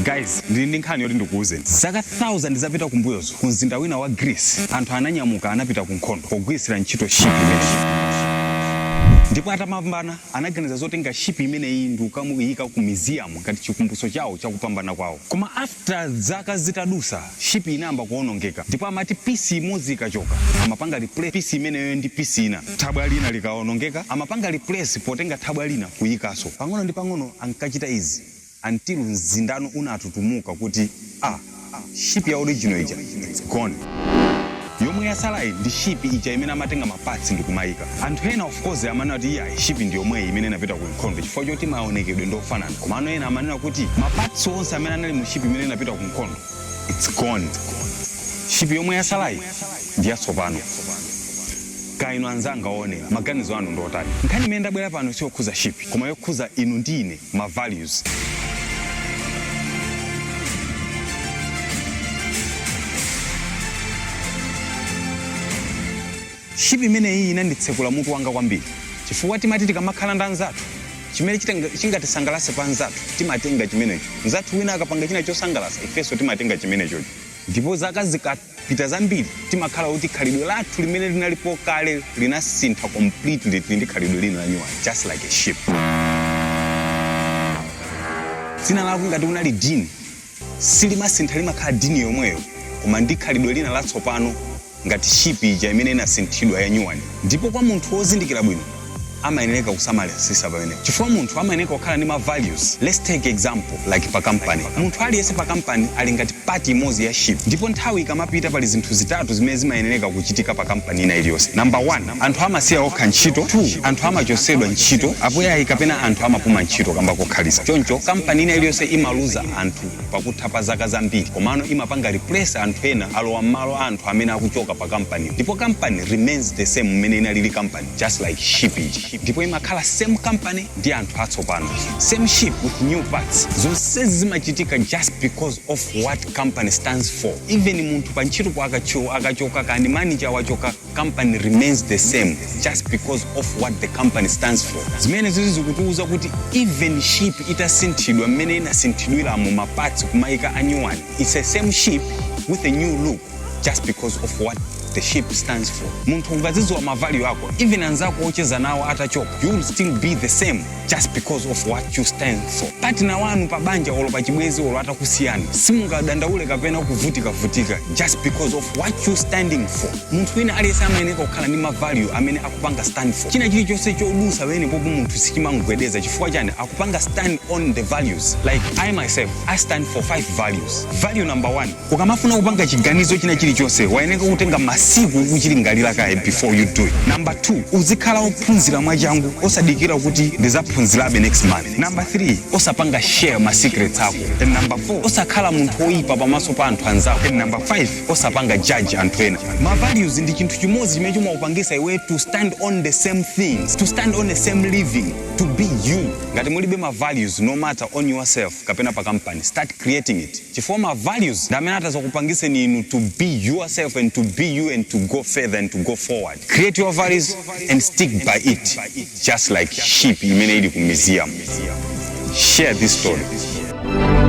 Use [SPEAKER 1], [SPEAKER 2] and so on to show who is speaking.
[SPEAKER 1] Guys, ndili ndi nkhani yoti ndikuwuzeni. Zaka 1000 zapita kumbuyozo, ku mzinda wina wa Greece, anthu ananyamuka, anapita ku nkhondo pogwiritsira ntchito ship imeneyi. Ndipo atapambana, anaganiza zotenga ship imeneyi ndi kukamuyika ku museum ngati chikumbutso chawo chakupambana kwawo. Koma after zaka zitadusa, ship inayamba kuonongeka, ndipo amati piece imodzi ikachoka, amapanga replace piece imeneyo ndi piece ina. Thabwa lina likaonongeka, amapanga replace potenga thabwa lina kuyikaso. Pang'ono ndi pang'ono ankachita izi until mzindano unatutumuka kuti, ah, ship ya original ija, it's gone. Yomwe yasalayi ndi ship ija imene amatenga ma parts ndi kumayika. Anthu ena, of course, amanena kuti iya, ship ndi yomweyi imene inapita ku nkhondo chifukwa choti maonekedwe ndi ofanana. Komano ena amanena kuti ma parts onse amene anali mu ship imene inapita ku nkhondo, it's gone. Ship yomwe yasalayi ndi yatsopano. Kaya inu anzanga oonera, maganizo anu ndi otani? Nkhani imene ndabwera pano siyokhuza ship, koma yokhuza inu ndi ine, ma values. Ship imeneyi inanditsekula mutu wanga kwambiri, chifukwa timati tikamakhala ndi anzathu, chimene chingatisangalatse pa anzathu timatenga chimenecho. Mzathu wina akapanga china chosangalatsa, ifenso timatenga chimenechocho. Ndipo zaka zikapita zambiri, timakhala kuti khalidwe lathu limene linalipo kale linasintha completely, tili ndi khalidwe lina la nyuwani, just like a ship. Dzina lako ngati unali Dini, silimasintha, limakhala Dini yomweyo, koma ndi khalidwe lina latsopano, ngati ship ija imene inasinthidwa ya nyuwani. Ndipo kwa munthu wozindikira bwino, amayenera kusamalisisa pamenepo, chifukwa munthu amayenera kukhala ndi ma values. Let's take example like pa company. Munthu aliyense pa company ali ngati part imodzi ya ship. Ndipo nthawi ikamapita, pali zinthu zitatu zimene zimayenereka kuchitika pa company ina iliyonse. Number 1, anthu amasiya okha ntchito. 2, anthu amachosedwa ntchito apo yayi, kapena anthu amapuma ntchito kamba kokhalisa. Choncho company ina iliyonse imaluza anthu pakutha pa zaka zambiri, komano imapanga replace anthu ena, alowa m'malo a anthu amene akuchoka pa company, ndipo company remains the same mmene inalili company, just like ship ija. Ndipo imakhala same company ndi anthu atsopano, same ship with new parts. Zonsezi zimachitika just because of what company stands for. Even munthu pa ntchito po akachoka, kani manager wachoka, company remains the same just because of what the company stands for. Zimene zizi zikutiuza kuti even ship itasinthidwa mmene inasinthidwiramo, ma parts kumayika a new one, it's a same ship with a new look, just because of what the ship stands for. Munthu ukazidziwa ma value ako, even anzako ocheza nawo atachoka, you will still be the same just because of what you stand for. Partner wanu pa banja olo pa chibwenzi olo atakusiyani, simungadandaule kapena kuvutikavutika, just because of what you standing for. Munthu wina aliyense amayenera kukhala ndi ma value amene akupanga stand for. China chilichonse chodusa pamene popo munthu sichimamugwedeza. Chifukwa chani? Akupanga stand on the values. Like I myself, I stand for five values. Value number one, ukamafuna kupanga chiganizo china chilichonse, wayenera kutenga masiku kuchilingalira kaye before you do it. Number two, uzikhala ophunzira mwachangu, osadikira kuti ndizaphunzirabe next month. Number three, osapanga share ma secrets ako. And number four, osakhala munthu woyipa pamaso pa anthu anzako. And number five, osapanga judge anthu ena. Ma values ndi chinthu chimodzi chimene chimakupangisa iwe to stand on the same things, to stand on the same living, to be you. Ngati mulibe ma values, no matter on yourself kapena pa company, start creating it, chifukwa ma values ndi amene atazakupangiseni inu to be yourself and to be you and to go further and to go forward. Create your values and stick by it, just like ship imene ili ku museum. Share this story.